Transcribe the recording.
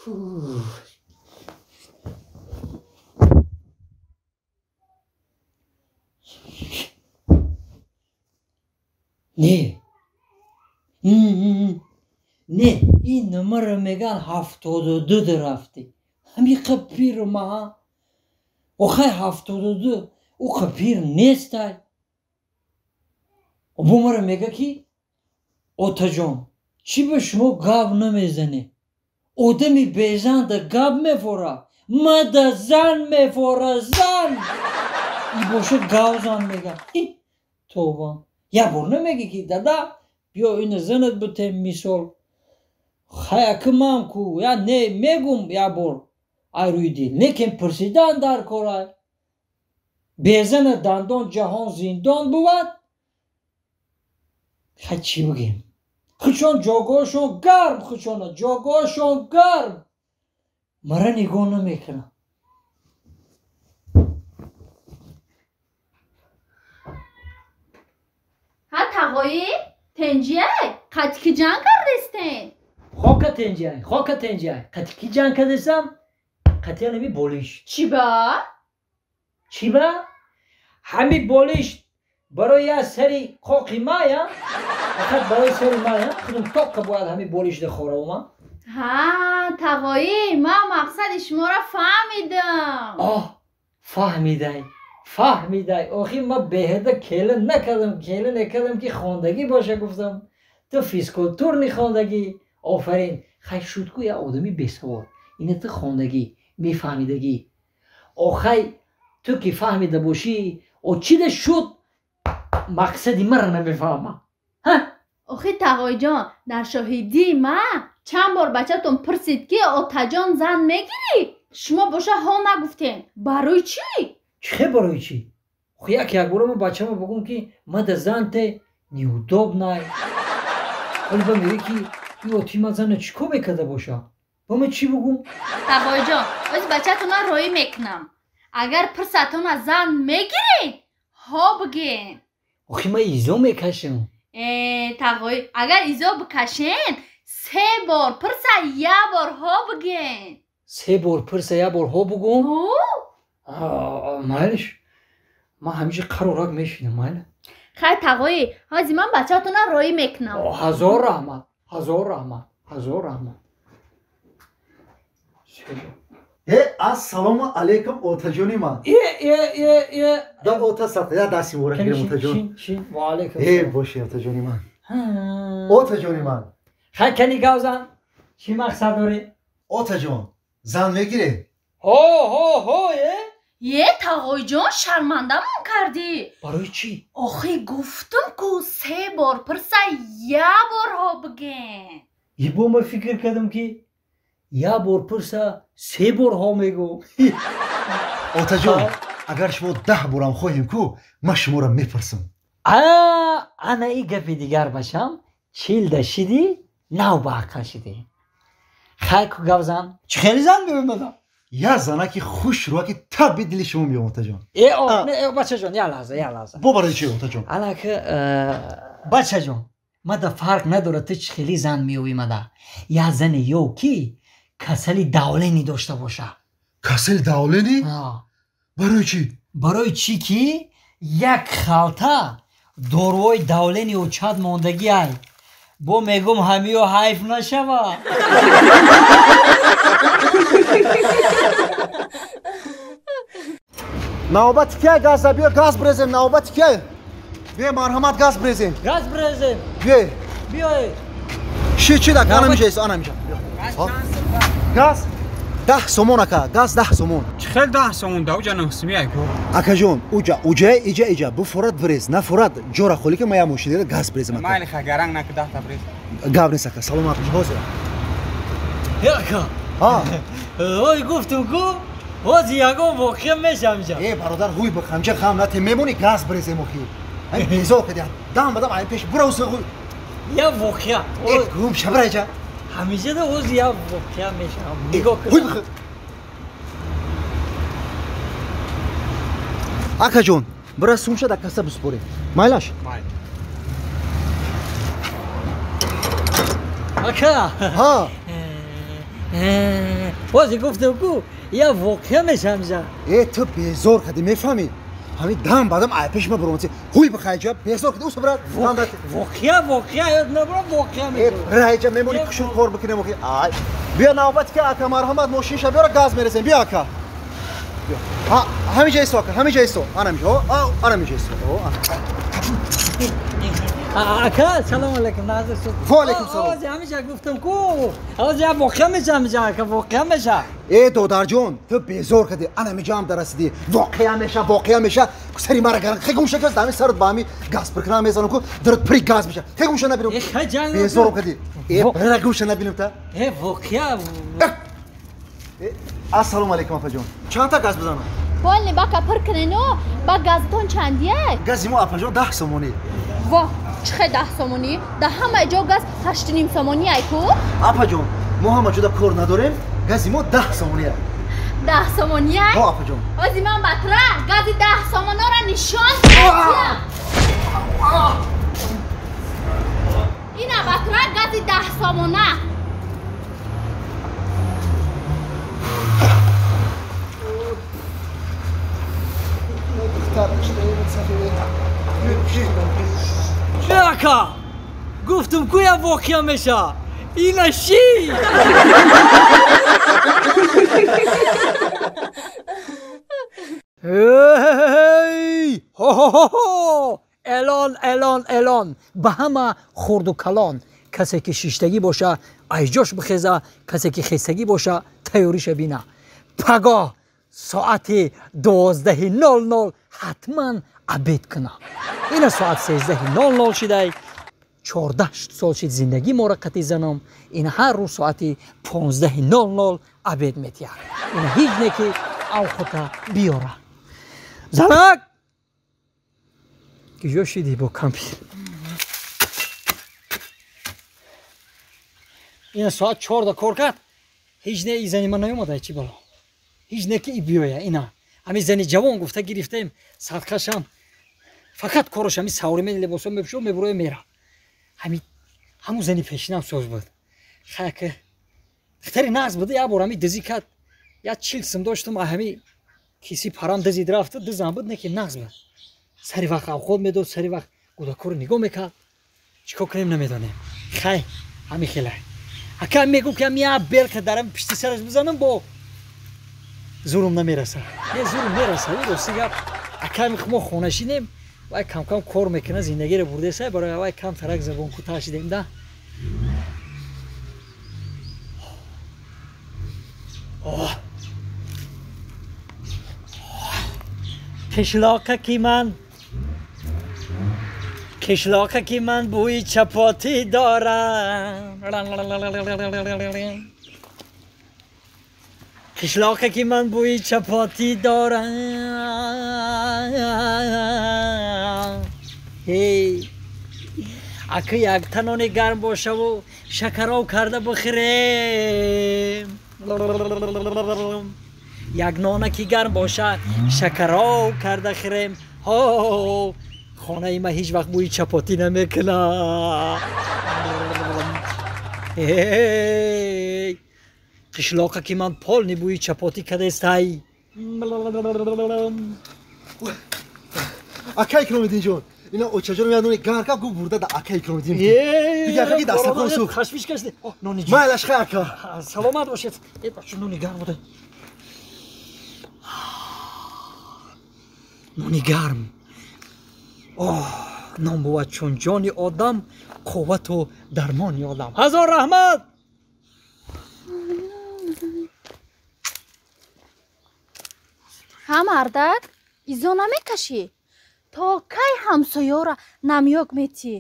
Не не, ин номаро меган 72 рафтӣ. Ҳамиқа пиру маҳа. Охай 72 уқа пир нестай. Бо маро мега ки отаҷон, чӣ ба шумо гап намезанед? Одами безанда гап мефора, мада зан мефора, зан. И боша гавзан мега. Тобан. Як бор намеги ки дада, биё ина занат бутем мисол. Хаяки ман ку, я не мегум як бор ай рӯи дил. Лекин пурсидан дар корай. Безана дандон ҷаҳон зиндон бувад. Хай чӣ бигем? Хучон ҷогоҳшон гарм, хучона ҷогоҳшон гарм. Мара нигоҳ намекунам. Ҳа тағоӣ, тенҷиай, қатики ҷанг кардестен? Хока тенҷиай, хока тенҷиай. Қатики ҷанг кардестам, қатия нами болиш. Чӣ ба? Чӣ ба? Ҳами болиш барои я сари қоқи мая, фақат барои сари мая, худум тоққа бояд ҳами болиш дахоравам. Ҳа, тағоӣ, ман мақсади шуморо фаҳмидам. Оҳ, фаҳмидай. Фаҳмидай. Охи ман беҳуда келин накардам, келин накардам ки хондагӣ боша гуфтам. Ту физкультурни хондагӣ. Офарин. Хай шуд ку я одами бесавод. Ина ту хондагӣ, мефаҳмидагӣ. Охай ту ки фаҳмида бошӣ, о чида шуд мақсади маро намефаҳмам. Ҳа? Охи тағоиҷон, дар шоҳидии ман чанд бор бачатон пурсид ки отаҷон зан мегирӣ? Шумо боша ҳо нагуфтем. Барои чӣ? Чӣ барои чӣ? Хо як як бора ман бачамо бигӯм ки мада зан те неудобнай. Ҳоли ба мегӯяд ки ин оти ман зана чӣ кор мекарда боша? Ба ман чӣ бигӯм? Тағоиҷон, оз бачатона роӣ мекунам. Агар пурсатона зан мегиред, ҳо бигӯен. Охи ман изо мекашам. Э, тағоӣ, агар изо бикашен, се бор пурса як бор ҳо бигӯен. Се бор пурса як бор ҳо бигӯм? Ҳо. Майлиш, ман ҳамиша қарорак мешинам, майла. Хай тағоӣ, ҳозир ман бачаатонро роӣ мекунам. Ҳазор раҳмат, ҳазор раҳмат, ҳазор раҳмат. Э, ассалому алайкум, отаҷони ман. Э, э, э, э. Да ота сата, я дасти муборак гирем, отаҷон. Шин, ва алайкум. Э, боши, отаҷони ман. Отаҷони ман. Хай кани гавзан, чӣ мақсад дорӣ? Отаҷон, зан мегирӣ? Ҳо, ҳо, ҳо, э? Е, тағоиҷон, шармандамон кардӣ. Барои чӣ? Охи гуфтум ку се бор пурса як бор ҳо бигӯен. Ибо ман фикр кардам ки як бор пурса се бор ҳо мегӯм. Отаҷон, агар шумо 10 борам хоҳем ку, ман шуморо мепурсам. Ана и гапи дигар бачам, чилда шидӣ, нав ба ақл шидӣ. Хай ку гавзан. Чӣ хеле зан меомадам? Я занаки хушрӯаки таби дили шумо меом, отаҷон. Э, о, бачаҷон, як лаҳза, як лаҳза. Бо барои чӣ, отаҷон? Анаки, бачаҷон, мада фарқ надорад ту чӣ хеле зан меовӣ мада. Як зане ё ки касали давлени дошта боша. Касали давлени? Барои чӣ? Барои чӣ ки як халта доруҳои давлени очад мондагӣ ай. Бо мегум ҳамиё ҳайф нашава. Навбати кия газа? Биё газ брезем, навбати кия? Биё марҳамат газ брезем. Газ брезем. Биё. Биё. Ши чи дак, ана миҷа, ана миҷа. Газ 10 сомон ака, газ 10 сомон. Чӣ хел 10 сомон? Да уҷа 9 сомӣ ай ку. Акаҷон, уҷа, уҷа, иҷа, иҷа, буфорат брез, нафорат, ҷора холӣ ки ман як мошинера газ брезем ака. Майли ха, гаранг наку 10 та брез. Гап нест ака, саломат бош, ҳозир. Ака. Ҳа. Ой, гуфтум ку, ҳозир ягон воқеа мешам ҷа. Э, бародар, ҳуй бихамча хам нате мемонӣ газ брезем охи. Ҳамин безор кардӣ, дам бадам ай пеш бура усу. Я воқеа. Э, гум шабра ҷа. Ҳамеша да ҳозир як воқеа мешам. Нигоҳ кун. Ҳуй бих. Акаҷон, бира сумша дар касса биспорем. Майлаш? Майли. Ака. Ҳа. Бози гуфтам ку я воқеа мешамжа. Э, ту безор кардӣ, мефаҳмӣ? Ҳамин дам бадам ай пеши ма буромадӣ. Ҳуй бихайҷа, безор кардӣ, ус брат. Воқеа, воқеа, ёд набурам, воқеа мешавад. Э, райҷа мемонӣ кушул кор бикунем охи. Ай. Биё навбат ки ака марҳамат мошинша биёра газ мерезем. Биё ака. Ҳа, ҳаминҷа исто ака, ҳаминҷа исто. Ана ҳаминҷа. О, ана ҳаминҷа исто. О, ана. Ака, салом алейкум, назар шуд. Ва алейкум салом. Ози ҳаминҷа гуфтам ку. Ози я воқеа меша ҳаминҷа ака, воқеа меша. Э, додарҷон, ту безор кардӣ. Ана ҳаминҷа ҳам дарасидӣ. Воқеа меша, воқеа меша. Сари мара гаран. Хе гумша кас дами сарат ба ҳами газ пир кунам мезанам ку, дарат пири газ меша. Хе гумша набинам. Э, хе ҷанг. Безорам кардӣ. Э, бира гумша набинам та. Э, воқеа. Э, ассалому алейкум апаҷон. Чанд та газ бизанам? Полни бака пир кунену, ба газтон чандия? Гази мо апаҷон 10 сомонӣ. Во, чӣ хел 10 сомонӣ? Дар ҳамаи ҷо газ 8.5 сомонӣ ай ку? Апаҷон, мо ҳама ҷода кор надорем, гази мо 10 сомонӣ ай. 10 сомонӣ ай? Ҳо, апаҷон. Ози ман батра гази 10 сомонора нишон медиҳам. Ина батра гази 10 сомона. Ака, гуфтам ку я воқеа меша. Ина ши. Эй, хо-хо-хо! Элон, элон, элон. Ба ҳама хурду калон. Касе ки шиштагӣ боша, айҷош бихеза, касе ки хестагӣ боша, тайёриша бина. Пагоҳ соати 12:00 ҳатман обед кунам. Ина соат 13:00 шидай. 14 сол шид зиндагӣ моро қатъи занам. Ина ҳар рӯз соати 15:00 обед метиҳад. Ина ҳеҷ не ки авхота биёра. Занак! Киҷо шидӣ бо кампир? Ина соат 4 кор кард. Ҳеҷ не и зани ман наёмада чӣ бало. Ҳеҷ не ки и биёя ина. Ҳамин зани ҷавон гуфта гирифтаем, садқашам. Фақат кораш ҳамин савримен либосо мепӯшо мебуроя мера. Ҳамин ҳамун зани пешинам соз буд. Хаяка хатари нағз буд, як бор ҳамин дизӣ кард. Як 40 сум доштам, ҳамин киси парам дизид рафт, дизам буд, не ки нағз буд. Сари вақт авход медод, сари вақт кӯдакҳоро нигоҳ мекард. Чӣ кор кунем намедонем. Хай, ҳамин хела. Ака мегӯ ки ҳамин як белка дар ҳамин пишти сараш бизанам, бо зурум намераса. Не, зурум мераса, рости гап. Ака мо хонашинем, вай кам-кам кор мекунад, зиндагиро бурдеса, барои вай кам тарак забон кӯтаҳ шидем да. Қишлоқа ки ман бӯи чапотӣ дорам. Қишлоқа ки ман бӯи чапотӣ дорам. Ҳей, ака як танони гарм бошаву шакароб карда бихӯрем. Як нона ки гарм боша, шакароб карда хӯрем. Ҳо, хонаи ман ҳеҷ вақт бӯи чапотӣ намекунад. Эй, қишлоқа ки ман полни бӯи чапотӣ кадестай. Ака Икромиддинҷон, ина очаҷон як нони гарм кард, гуфт бурда да ака Икромиддин. Дига ака ки дастархон сӯхт. Ташвиш кашид. Нони ҷон. Майлаш хай ака. Саломат бошед. Э, бача нони гарм буда. Нони гарм. Оҳ, нон бувад чун ҷони одам, қуввату дармони одам. Ҳазор раҳмат! Ҳа, мардак, изо намекашӣ? То кай ҳамсоёра намёк метӣ?